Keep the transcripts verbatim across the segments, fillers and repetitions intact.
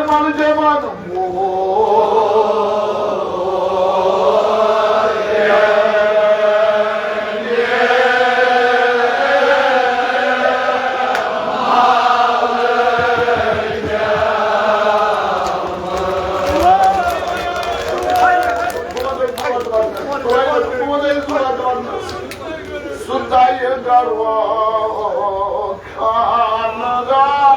جوان۔ سُہ دَیہِ گَرُک خانٛدار۔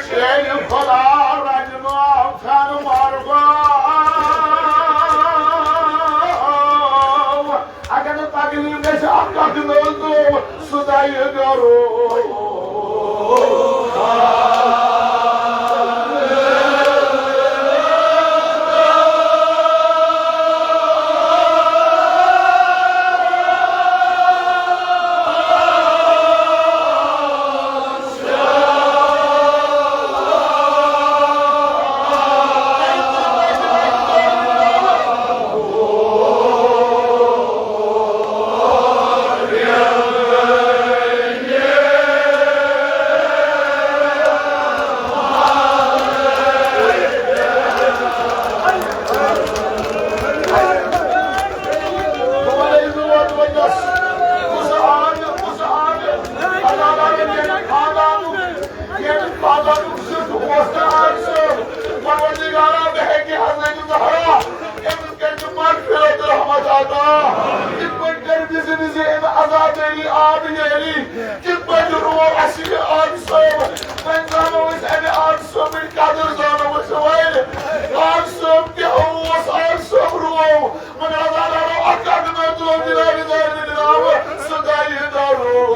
شیر خدا رنجنو اوتھان مارگو۔ اگر نہٕ تکلیف گژھِ، اکھ اکھ نوٚو نوٚو سُہ دَیہِ گرو۔ ییٚمہِ پَتہٕ سُہ اوس نہٕ آز سُہ پروردگارا، بہٕ ہیٚکہِ حضرت زہرا، أمِس کٔرۍ ژٕ مغفرت رحمت عطا۔ یِتھ پٲٹھۍ کٔرۍ وِزِ وِزِ أمۍ عزادٲری آبہٕ یٲری، تِتھ پٲٹھۍ روو اَسہِ یہِ آز صٲب۔ وۄنۍ زانو أسۍ اَمہِ آز صٲبٕنۍ قدٕر، زانو أسۍ وۄنۍ۔ آز صٲب کیٛاہ اوس، آز صٲب روو۔ مگر اللہ تعالیٰ اکھ اکھ نہ تُل دِنہٕ، دِنہٕ، دِنہٕ، سُہ دَیہِ دَرو۔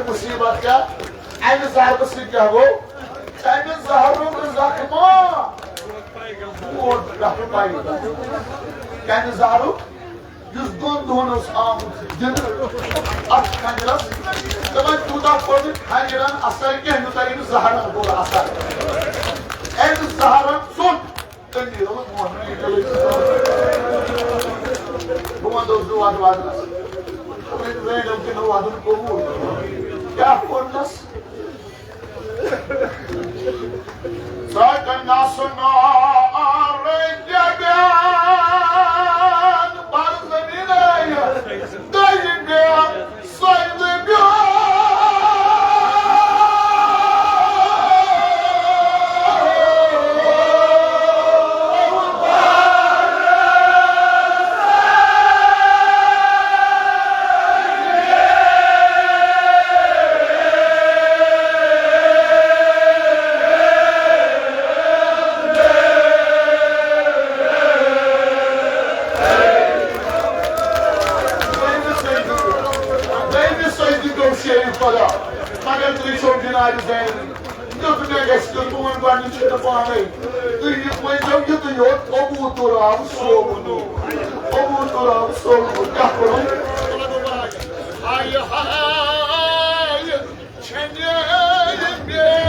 مصیبت کیٛاہ؟ اَمہِ زہرٕ سۭتۍ کیٛاہ گوٚو؟ تَمہِ زہرُک زخمہ ووت پٮ۪ٹھٕ پَے۔ کَمہِ زہرُک؟ یُس دۄن دۄہَن اوس آمُت دِنہٕ اَتھ کھنجرَس، تہٕ وۄنۍ تیوٗتاہ کوٚر نہٕ کھنجرَن اثر کینٛہہ، یوٗتاہ أمِس زہرَن کوٚر اثر۔ أمِس زہرَن ژوٚٹ۔ تٔمی دوٚپُس، "بہٕ وَنہٕ نہٕ یہِ کیٛاہ لٔگۍ ژٕ وَنان؟" بہٕ وَنہٕ دوٚپُس، "بہٕ وَدٕ وَدنَس۔" خبرے زینب تہِ نہٕ وَدُن قبوٗل۔ کیٛاہ کوٚرنَس؟ ژَٹنَس نارٕ جَبیان بَر زٔمیٖنَے دٔجۍ بیٛاکھ۔ دوٚیمہِ سجدٕ، دوٚیمہِ سجدٕ پیوٚو شیرِ خۄدا، مگر تُہۍ چھِو جناب زینب۔ یُتھ مےٚ گژھِ، تہٕ بہٕ وَنہٕ گۄڈٕنِچ چھَنہٕ پانَے۔ تُہۍ یہِ ؤنۍزیو یُتُے یوت، ابو تُراب سومنو۔ ابو تُراب سومنو کیٛاہ کوٚرُن؟ ہاے ہاے، چھَنہٕ بیٚیہِ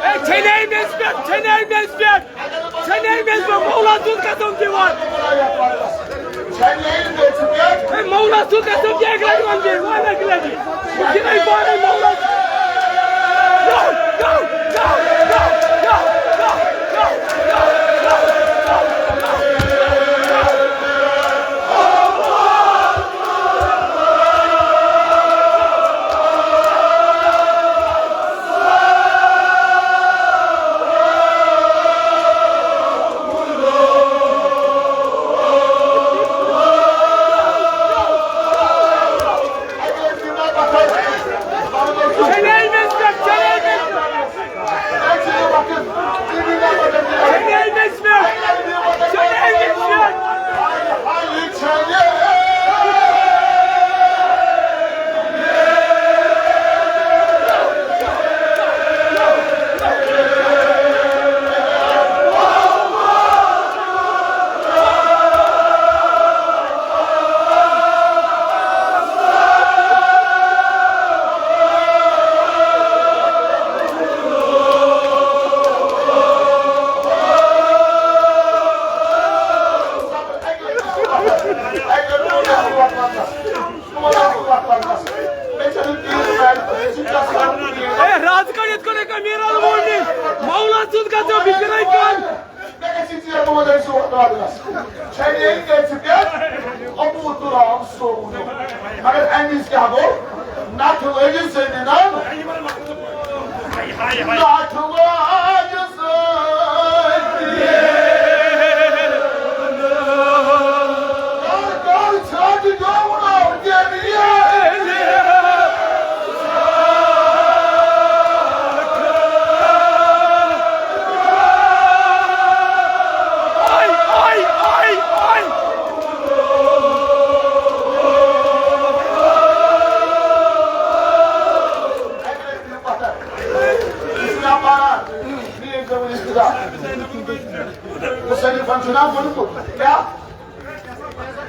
ہے، چھَنے میٚژِ پٮ۪ٹھ، چھَنے میٚژِ پٮ۪ٹھ، چھَنے میٚژِ پٮ۪ٹھ، مولا سُنٛد قسم دِوان۔ ہے، مولا سُنٛد قسم دِ، اَکہِ لَٹہِ وَن بیٚیہِ، وَن اَکہِ لَٹہِ۔ بہٕ چھُس پانَے مولا۔ چھَنہِ أنۍ گژھِ پٮ۪ٹھ ابو تراب سومُت۔ مگر اَمہِ وِزِ کیٛاہ گوٚو؟ نَکھٕ لٔجِس زٔمیٖنَن۔ نَکھٕ لٔجِس زٔمیٖنَن۔ کر، کر ژھرٛٹھ گیوُن آو تیٚلہِ ییٚلہِ۔ مُصنِفن چھُنہ ووٚنمُت، کیٛاہ؟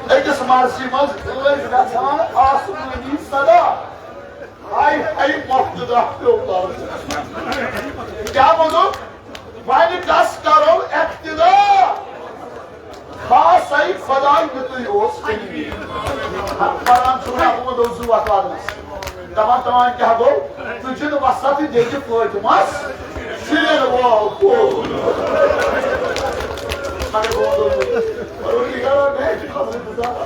أکِس مرثی منٛز ٲسۍ گژھان آسمٲنی صدا۔ ہاے ہاے، مۄختہٕ داہ پیوٚو تَلہٕ۔ کیٛاہ ووٚنُکھ؟ وۄنۍ کس کرو اقتدا؟ خاصے خۄدا یُتُے اوس علمی۔ پران چھُ وۄنۍ اَتھ منٛز زٕ وَتھ واتنَس۔ دَپان تام کیٛاہ گوٚو؟ ژٕ چھُنہٕ وَسان تہٕ دِلہِ فٲطمَس شیٖر وول کوٚر۔ مگر بہٕ وَنہٕ تۄہہِ، پروردگارا، مےٚ چھُ خبرٕ بُزان۔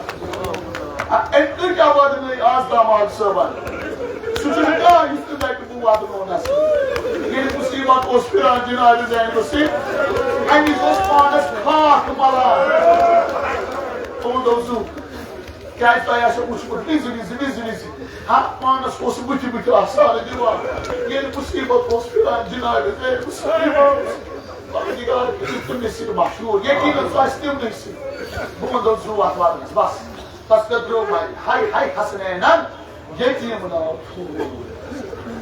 آ، أمۍ کٔر کیٛاہ وعدٕ نٔے آز داماد صٲبَن؟ سُہ چھُنہٕ کانٛہہ یُس تہِ دَپہِ بہٕ واتناوو نَس۔ ییٚلہِ مُصیٖبت اوس پھِران جِنابِ زینبہٕ سۭتۍ، أمِس اوس پانَس خاک مَلان۔ تِمو دوٚپ زُو، کیٛازِ تۄہہِ آسیو وٕچھمُت وِزِ وِزِ، وِزِ وِزِ۔ ہا، پانَس اوس بٕتھِ بٕتھِ آسان دِوان۔ ییٚلہِ مُصیٖبت اوس پھِران جِنابِ زینبہٕ سۭتۍ، پروردگار کٔرِو تٔمِس سۭتۍ مشہوٗر۔ یقیٖنَن سُہ آسہِ تِمنٕے سۭتۍ۔ بہٕ وَنہٕ زُو اَتھ وَنَس، بَس۔ تَس کٔر درٛوگ وَنہِ، ہاے ہاے حسنینن، یتیٖم ناو ٹھوٗل۔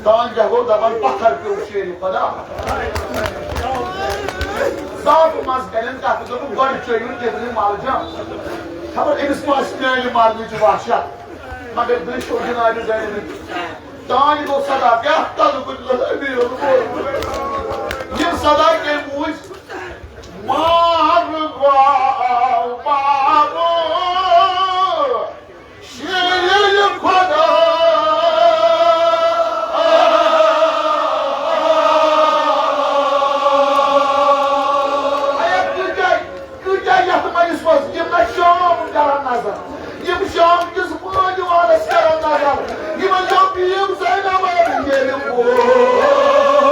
تانۍ کیٛاہ گوٚو دَپان، پَتھر پیوٚو شیرِ خۄدا۔ صاف منٛز کَرن کَتھ، دوٚپُن، گۄڈٕ چیٚیِو تِتھُے مَلجَم۔ خبر أمِس ما آسہِ میٛانہِ مَرنٕچ وحشت، مگر بیٚیہِ چھُ جِنابِ زینبہِ۔ تانۍ گوٚو صدا، کیٛاہ تَلہٕ کُنہِ لَلہٕ أمیٖر اوٚنمُت۔ یِم صدا کٔمۍ بوٗزۍ؟ مار گوٚو بابو شیٖر خۄدا۔ اے کۭتیٛاہ، کۭتیٛاہ یَتھ مٔنٛزِس منٛز یِم نہ شام کران نظر، یِم شام کِس پانٛژِ وانس کرن نظر، یِمن چھو بیٖم زینب ییٚلہِ ووت۔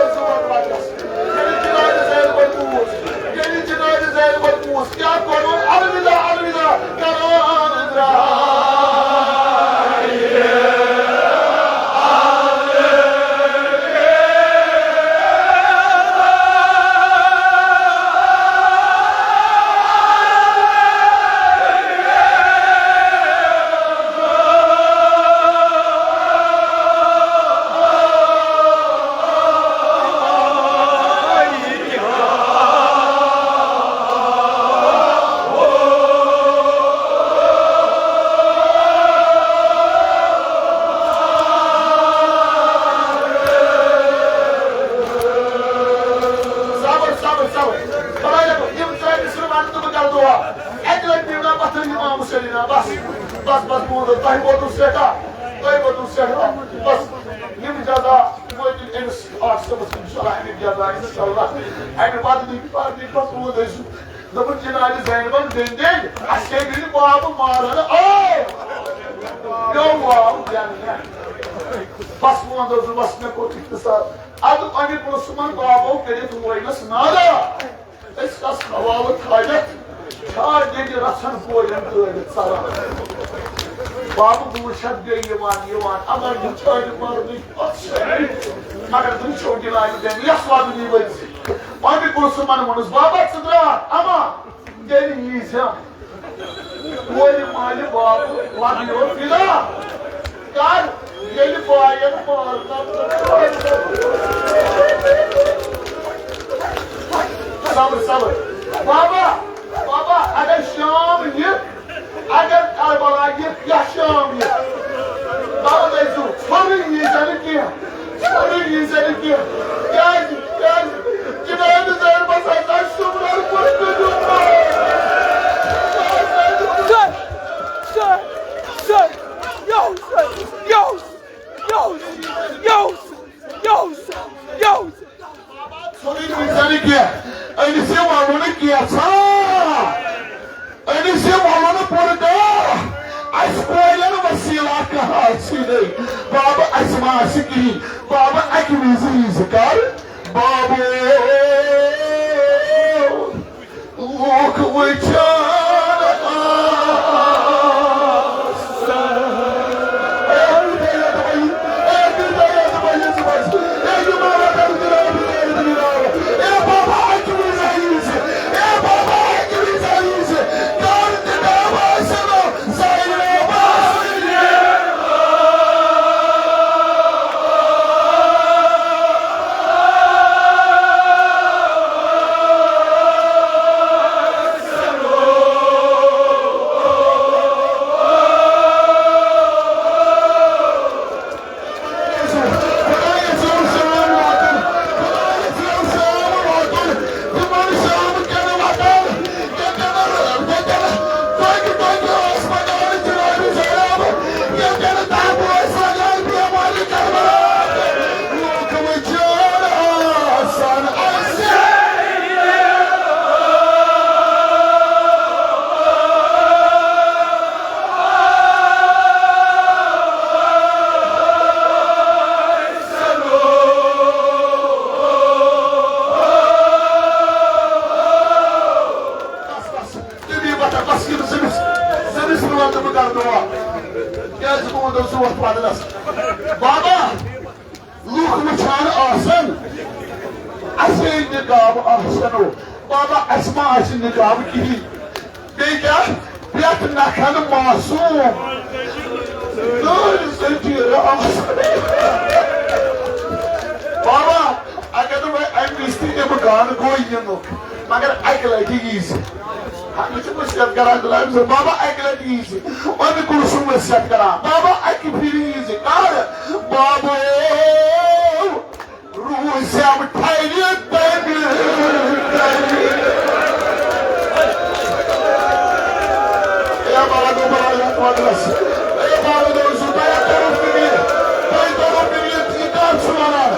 ییٚلہِ جنازِ زینبن بوٗز، ییٚلہِ جنازِ زینبن بوٗز، کیٛاہ کوٚرُن؟ الوداع، الوداع کران درٛاے۔ صبر، صبر، صبر۔ خدایا، یِم ترٛٲوۍ مےٚ صرف اَنہٕ تہٕ بہٕ کَرٕ دُعا۔ اَکہِ لَٹہِ دِیِو نا پَتھر اِمام حُسینہِ نا۔ بَس، بَس، بَس، بہٕ وَنہٕ، تۄہہِ ووتوٕ سٮ۪ٹھاہ، تۄہہِ ووتوٕ سٮ۪ٹھاہ۔ بَس، یِم جزا وٲتۍ أمِس آصفَس، اِنشاءاللہ، اَمِکۍ جزا، اِنشاءاللہ۔ اَمہِ بدلہٕ، بدلہٕ پَتہٕ روٗد أسۍ دوٚپُن، جنابِ زینبن بیٚنہِ، اَسہِ ہے گٔے نہٕ بابہٕ مارن۔ آو۔ پیوٚو واو زیننہِ۔ بس وۄنۍ دوٚپ زٕ، بس مےٚ کوٚر اختصار۔ اَدٕ اَمہِ برونٛہہ صُبحن بابو کٔرِتھ ووینس نادا۔ أسۍ کس حوالہٕ تھٲوِتھ؟ چھا ییٚتہِ رژھن کورٮ۪ن ترٲوِتھ ژلان؟ بابہٕ بہٕ وٕچھتھ بیٚیہِ یِوان، یِوان، اگر وٕچھٲنہِ مارنٕچ پتھ چھےٚ۔ مگر وٕچھو جنابِ زینب یس وقتہٕ ؤتھۍ زِ۔ اَمہِ برونٛہہ صُبحن ووٚنُس، بابا، ژٕ درٛاکھ، اما تیٚلہِ ییٖزٮ۪م۔ کورِ مالہِ باپہٕ لگیو فدا۔ کر؟ ییٚلہِ باین مارنس۔ صبر، صبر۔ بابا، بابا، اگر شام یہِ اگر کربلا یہِ یا شام یہِ، بابا دٔپۍ زیو، ژھۄرٕے یی زِ نہٕ کینٛہہ، ژھۄرٕے یی زِ نہٕ کینٛہہ۔ کیٛازِ؟ کیٛازِ؟ جنابِ زینبس ہسا شُمرن کوٚر کٔرِو۔ أمِس زَنہٕ کینٛہہ، أمِس یہِ وَنُن کینٛژھا، أمِس یہِ وَنُن پوٗرٕ دۄہ، اَسہِ کورٮ۪ن وسیٖلہ کانٛہہ آسی نہٕ۔ بابہٕ، اَسہِ ما آسہِ کِہیٖنۍ۔ بابہٕ، اَکہِ وِزِ یی زِ کَر، بابہٕ۔ لوٗکھ وٕچھان آسن۔ اے ہدایت بھائی، اے ہدایت بھائی، اے ہدایت بھائی، اے ہدایت بھائی، اے بابا، اکہِ وِزِ آیی زِ، اے بابا، اکہِ وِزِ آیی زِ، کر تہِ دعوا آسہِ نہٕ۔ تٔمی پتہٕ بس یِم زٔمِس، زٔمِس رُوان تہٕ بہٕ کرٕ دُعا۔ کیٛازِ بہٕ وَنہٕ زُوَتھ پَرنَس۔ بابا، لُکھ وٕچھان آسَن، اَسے نِقاب آسَن۔ بابا، اَسہِ ما آسہِ نِقاب کِہیٖنۍ؟ بیٚیہِ کیٛاہ؟ پرٛٮ۪تھ نَکھَن معصوٗم۔ نٔرۍ زٔنجیٖرٕ آسَن۔ بابا، اگر نہٕ وۄنۍ اَمہِ وِزِ تہِ اِمکان گوٚو یِنُک، مگر اَکہِ لَٹہِ یی زِ۔ ہا، یہِ چھُ وصیت کران غلام صٲب، بابا، اَکہِ لَٹہِ یی زِ۔ اَمہِ کُن چھُ وصیت کران، بابا، اَکہِ پھِرِ یی زِ۔ کر؟ بابو، روٗزِم ٹھرِ تَمہِ گرِ۔ اے بابا، بابا، یَتھ وَنٛدَس۔ اے بابا، دوٚپُن سُہ تۄہہِ کوٚرُکھ نہٕ یہِ، تۄہہِ کوٚرُکھ نہٕ یہِ، یہِ کر چھُ وَنان؟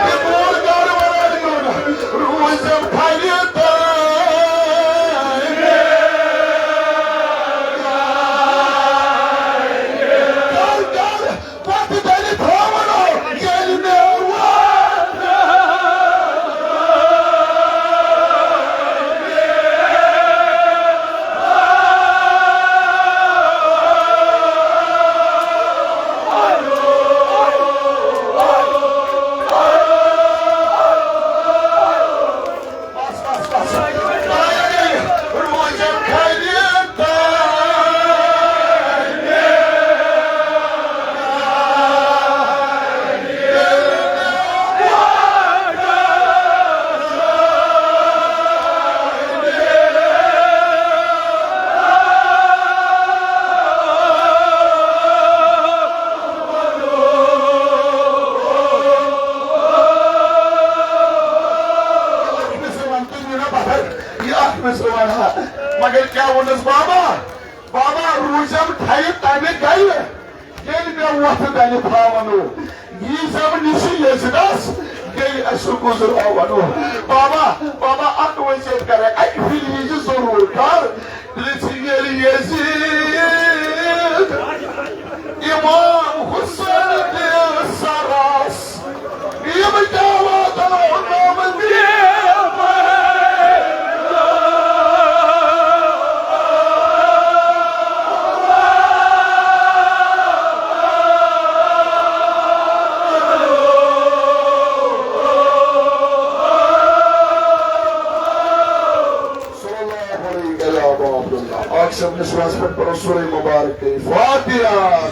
یہِ کوٗر کر وَنان یُن؟ روٗزِم ٹھرِ تَمہِ گرِ۔ کر، کر، پتہٕ تیٚلہِ تھاوَن ییٚلہِ مےٚ وَتھ۔ بس، بس، بس۔ روزن خٲلی تانۍ۔ یہِ اکھ مِصرٕ وَنہٕ ہا۔ مگر کیٛاہ ووٚنُس بابا؟ بابا، روٗزِم ٹھرِ تَمہِ گرِ، ییٚلہِ مےٚ وۄتھٕ دَنہِ تھاوَنو۔ ییٖزٮ۪م نِشہِ یزِدَس، بیٚیہِ اَسہِ گُزراوَنو۔ بابا، بابا، اَکھ وصیت کَرے، اَکہِ پھِرِ ییٖزِ ضروٗر۔ کر؟ پرٛژھِ ییٚلہِ یزید اِمام حُسین دِل سَرَس۔ یِم کیٛاہ واتناوَن نامہٕ دِل؟ صلی اللہ علیہ یا ابا عبداللہ۔ آکھ صٲب نِس وَس پٮ۪ٹھ پَرو سورہ مُبارک فاتحہ۔